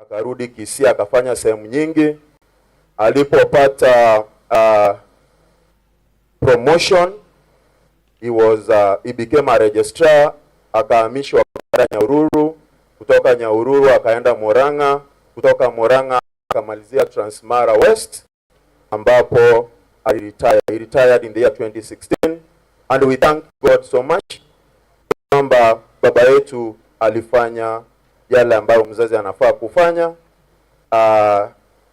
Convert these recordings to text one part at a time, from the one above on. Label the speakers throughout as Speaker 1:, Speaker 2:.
Speaker 1: Akarudi Kisii akafanya sehemu nyingi. Alipopata promotion, he became a registrar, akahamishwa kwenda Nyahururu, kutoka Nyahururu akaenda Murang'a, kutoka Murang'a akamalizia Transmara West ambapo aliretire. He retired in the year 2016 and we thank God so much kwamba baba yetu alifanya yale ambayo mzazi anafaa kufanya.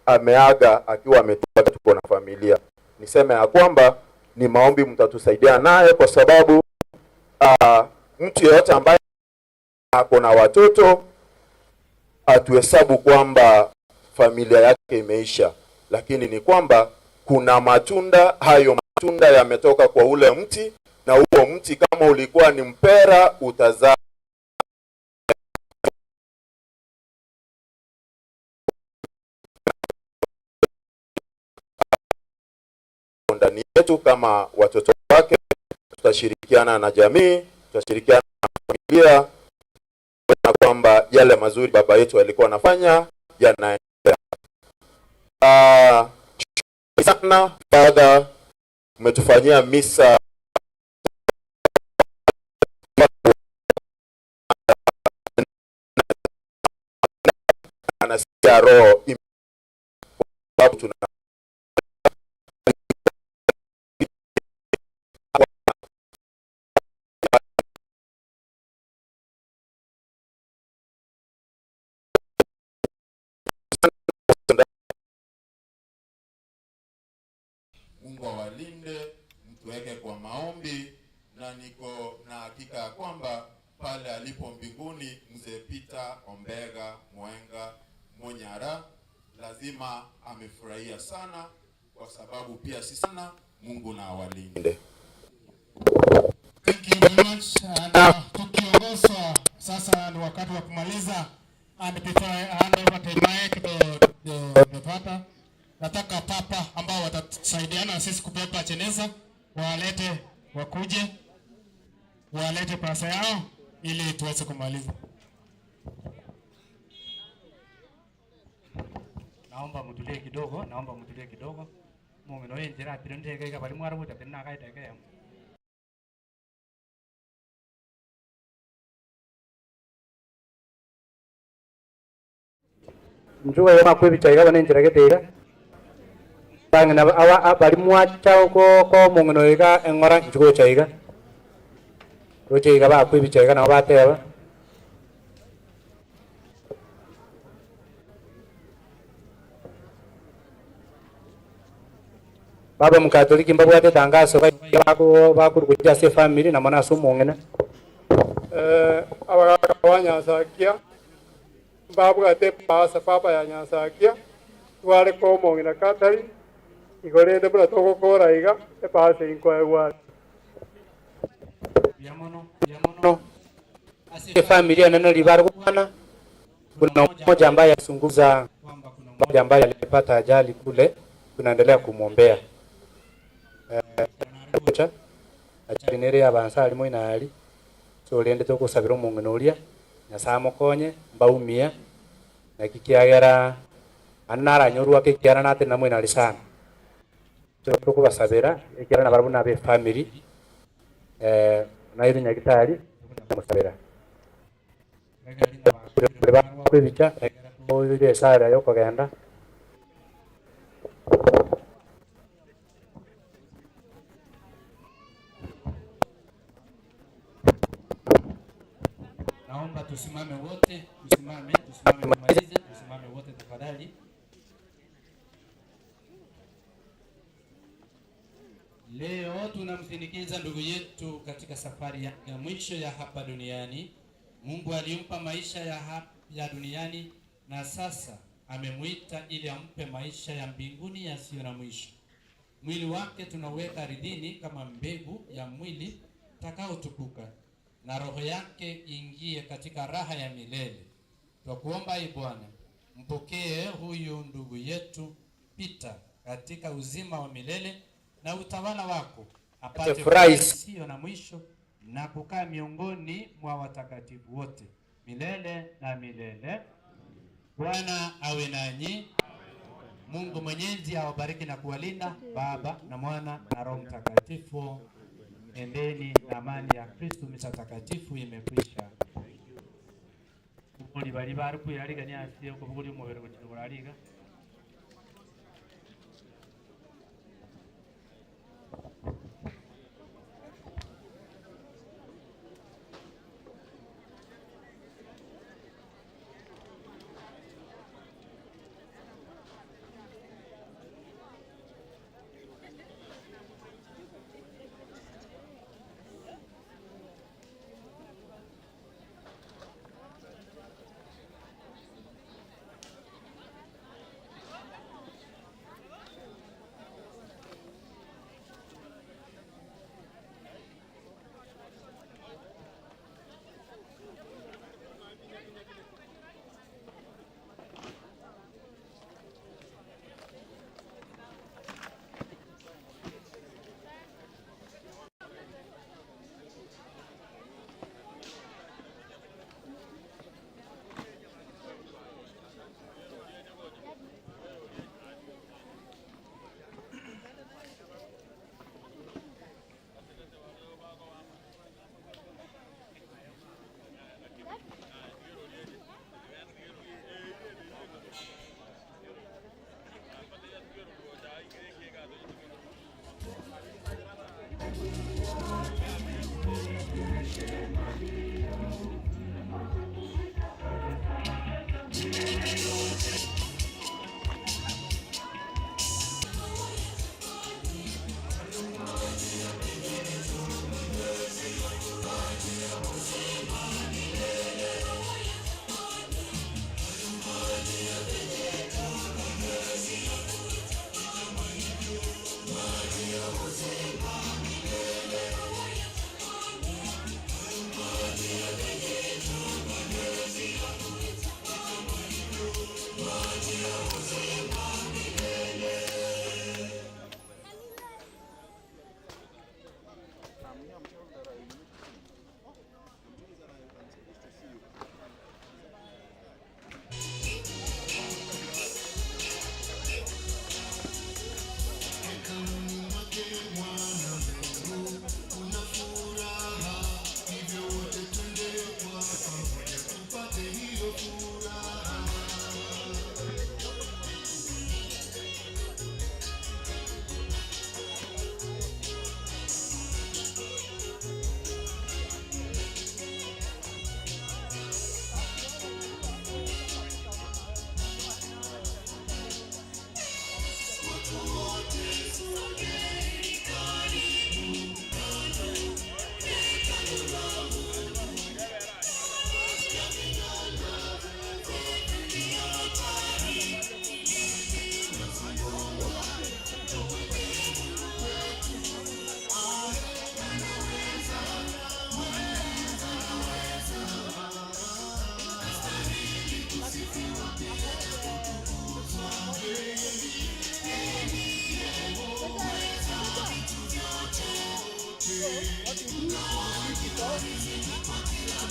Speaker 1: Ameaga akiwa ametuacha tuko na familia. Niseme ya kwamba ni maombi mtatusaidia naye, kwa sababu mtu yeyote ambaye ako na watoto atuhesabu kwamba familia yake imeisha, lakini ni kwamba kuna matunda. Hayo matunda yametoka kwa ule mti, na huo mti kama ulikuwa ni mpera utazaa ndani yetu kama watoto wake. Tutashirikiana na jamii, tutashirikiana na familia na kwamba yale mazuri baba yetu alikuwa anafanya yanaendelea. Sana Father, umetufanyia misa anasikia roho sababu tuna Mungu awalinde, mtuweke kwa maombi, na niko na hakika ya kwamba pale alipo mbinguni mzee Peter Ombega Mwenga Monyara lazima amefurahia sana, kwa sababu pia si sana. Mungu na awalinde.
Speaker 2: Thank you very much. And tukiongoza sasa ni wakati wa kumaliza. And before I hand over the mic to the father, nataka papa ambao watasaidiana na sisi kubeba jeneza walete, wakuje walete pasa yao ili tuweze kumaliza.
Speaker 3: Naomba mtulie kidogo, naomba mtulie kidogo. Mungino yenjera atire ndege iga bali mwarabuta tena kaita kaya.
Speaker 4: Njuga yoma kwebicha iga bane njira gete iga. Bangina awa bali mwacha ko ko mungino iga engora njugo cha iga. Roche iga ba kwebicha iga na bateba. Baba mkatoliki mbabwate tangazo bako bakurukuja se family na mwana so mongene.
Speaker 5: Abagaka ba Nyansakia mbabwate pasa papa ya Nyansakia tware komong'ina Katari igorende buna togokora iga epasa inkoegwa
Speaker 4: No. Familia neno libarwana. Kuna mmoja ambaye asunguza, mmoja ambaye alipata ajali kule, tunaendelea kumwombea. Ajali nere yabansa alimo inali so rende tokusabira omong'ina oria Nyasaye amokonye mbaumie na kikiagera ane naranyorwa ake ekiara nate namwe nari sana so tokobasabira ekiara nabarabwo nabe family naire nyagitari musabira kwebicha oire esara yokogenda.
Speaker 3: Naomba tusimame wote, tusimame, tusimame tumalize, tusimame wote tafadhali. Leo tunamsindikiza ndugu yetu katika safari ya mwisho ya hapa duniani. Mungu alimpa maisha ya duniani na sasa amemuita ili ampe maisha ya mbinguni yasiyo na mwisho. Mwili wake tunaweka ardhini kama mbegu ya mwili utakaotukuka, na roho yake ingie katika raha ya milele. Twakuomba ee Bwana, mpokee huyu ndugu yetu Peter katika uzima wa milele na utawala wako, apate furaha isiyo na mwisho na kukaa miongoni mwa watakatifu wote milele na milele. Bwana awe nanyi. Mungu Mwenyezi awabariki na kuwalinda, Baba na Mwana na Roho Mtakatifu. Endeni na amani ya Kristo. Misa takatifu imekwisha. Buli bali bari kwirarigania ase okobuguri omubere gochigorariga.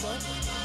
Speaker 6: What?